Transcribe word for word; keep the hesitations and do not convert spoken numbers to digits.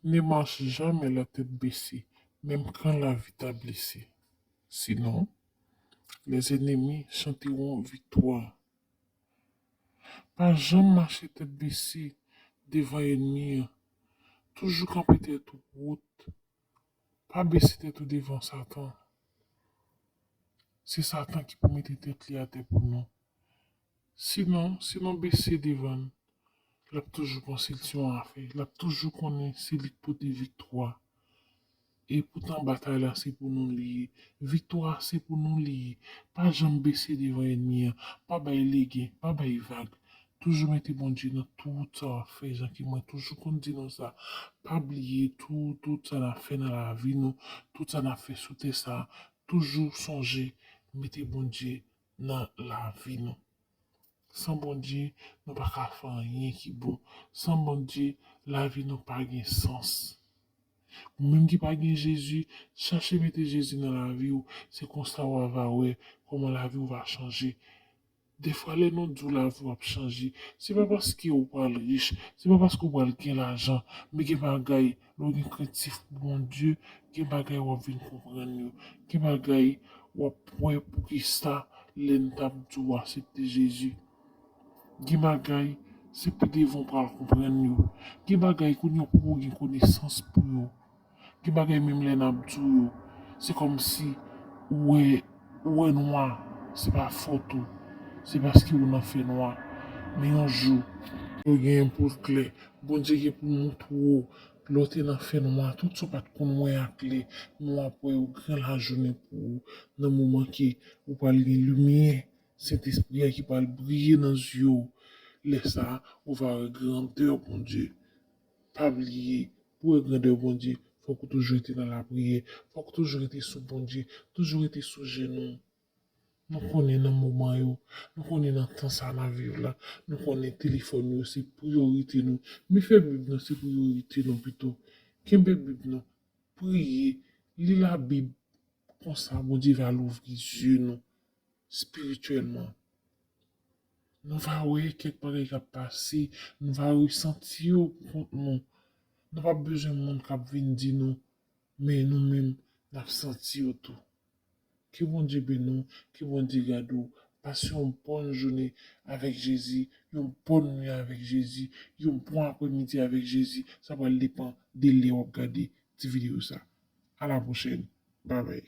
Ne marche jamais la tête baissée, même quand la vie t'a blessé. Sinon, les ennemis chanteront victoire. Pa janm mache tèt bese devan ènmi an. Toujou kanpe tèt ou wout. Pa bese tèt ou devan Satan. Se Satan ki pou mete tèt li atè pou nou. Sinon, si nou bese devan l, l ap toujou panse l se yon afè. L ap toujou konnen se li k pote viktwa. Epoutan batay la se pou nou li ye. Viktwa a se pou nou li ye. Pa janm bese devan ènmi an. Pa bay legen, pa bay vag. Toujou mete Bondye nan tout sa w ap fè, jan ke mwen toujou konn di nou sa. Pa bliye tou, tout sa n ap fè nan lavi nou, tout sa n ap fè sou tè sa, toujou sonje mete Bondye nan lavi nou. San Bondye, nou pa ka fè anyen ki bon. San Bondye, lavi nou pa gen sans. Ou menm ki pa gen Jezi, chache mete Jezi nan lavi w. Se konsa w a va wè kòman lavi w va chanje. Defwa lè nou di w lavi w ap chanje, se pa paske ou pral rich, se pa paske ou pral gen lajan, men gen bagay, lè w gen krentif pou Bondye, gen bagay w ap vin konprann yo. Gen bagay w ap wè poukisa lè n t ap di w aksepte Jezi. Gen bagay, se pi devan w pral konprann yo. Gen bagay, kounye a w poko gen konesans pou yo. Gen bagay, menm lè n ap di w yo, se kòmsi ou wè, ou wè nwa, se pa fòt ou. Se paske ou nan fè nwa. Men yon jou, ou gen pou l klè. Bondye gen pou montre w, lè w te nan fè nwa, tout sa w pa t konn wè a klè, nou ap wè yo gran lajounen pou ou, nan moman ke ou pral gen limyè Sentespri a ki pral briye nan zye w. Lè sa a, ou va wè grandè Bondye. Pa bliye, pou wè grandè Bondye, fòk ou toujou rete nan lapriyè, fòk ou toujou rete sou Bondye, toujou rete sou jenou. Nou konnen nan moman yo, nou konnen nan tan sa n ap viv la, nou konnen telefòn yo se priyorite nou. Men fè Bib nou se priyorite nou pito. Kenbe Bib nou, priye, li Labib. Konsa, Bondye va louvri zye nou espirityèlman. Nou va wè kèk bagay k ap pase, nou va resanti yo pou kont nou. Nou p ap bezwen moun k ap vin di nou, men nou menm, n ap santi yo tou. Ke Bondye beni w, ke Bondye gade w. Pase yon bòn jounen avèk Jezi, yon bòn nuit avèk Jezi, yon bon aprèmidi avèk Jezi. Sa pral depann de lè w ap gade ti videyo sa. A la pwochèn. Babay.